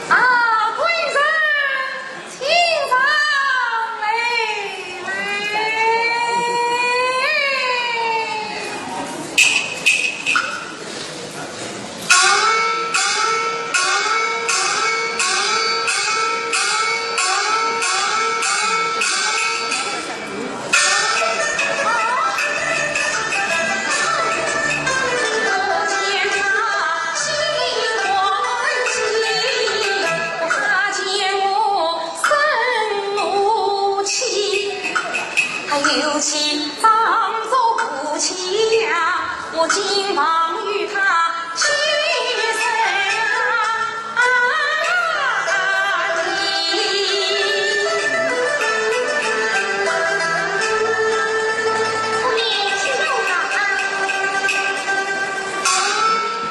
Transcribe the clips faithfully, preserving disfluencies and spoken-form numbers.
啊，官人，请上来，来。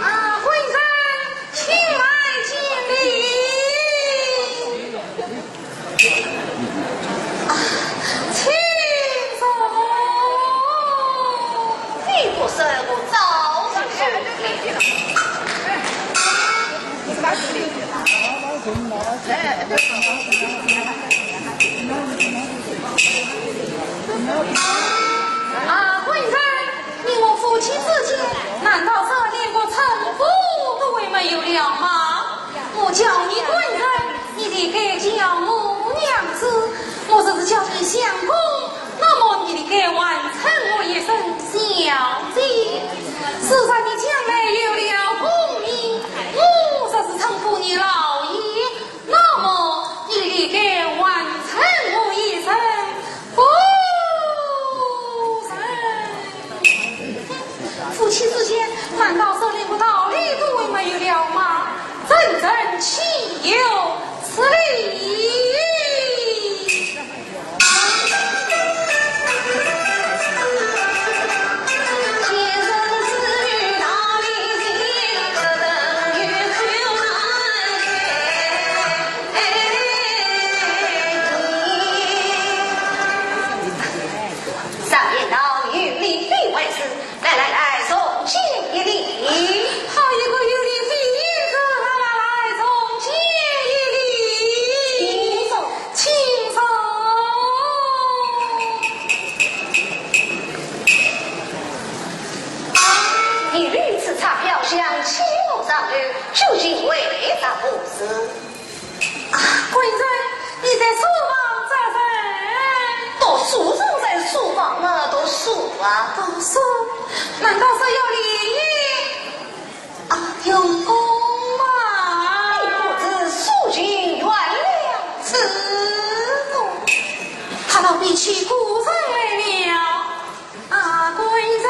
啊，官人，请来见礼。啊，请坐。你不说，我早就说了。啊，官人， 你我夫妻之间，难道说连个称呼都还没有了吗？我叫你官人，你就该叫我娘子；我若是叫你相公，那么你就该还称我一声小姐。自然你将来有了功名，我若是称呼你老爷， 那么你理该还称我一声夫人。夫妻之间，难道说连个道理都还没有了吗？真正岂有此理！ 常言道，有礼必为师，来来来，重见一礼。好一个有礼必言师，来来来，重见一礼。请坐。请坐。你如此差飘香，欺我上流，究竟为啥不是？ 啊，官人，你在书房做甚？读书人在书房嘛，读书啊。读书？难道是要练啊，用功吗？你不知书尽原谅自古。他倒比起古人来了。 啊，官人啊。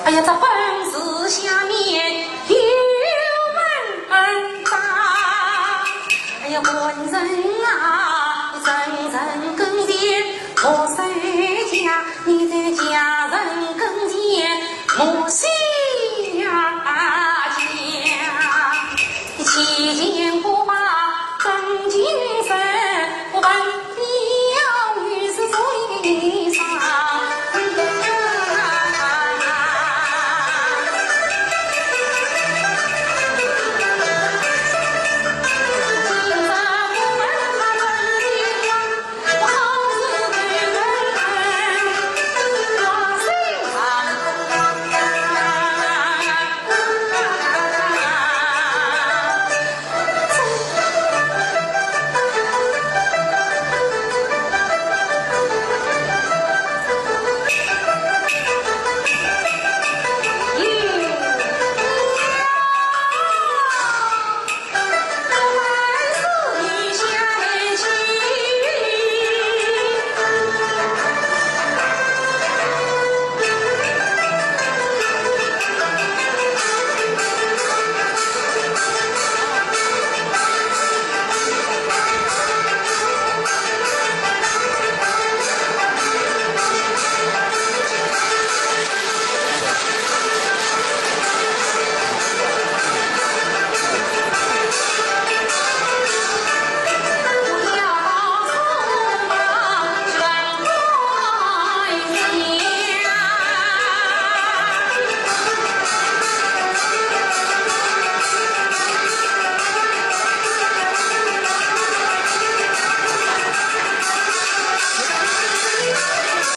哎呀，这本是下面有文章。哎呀，官人啊，人人跟前莫守家，你在家人跟前莫守家。其间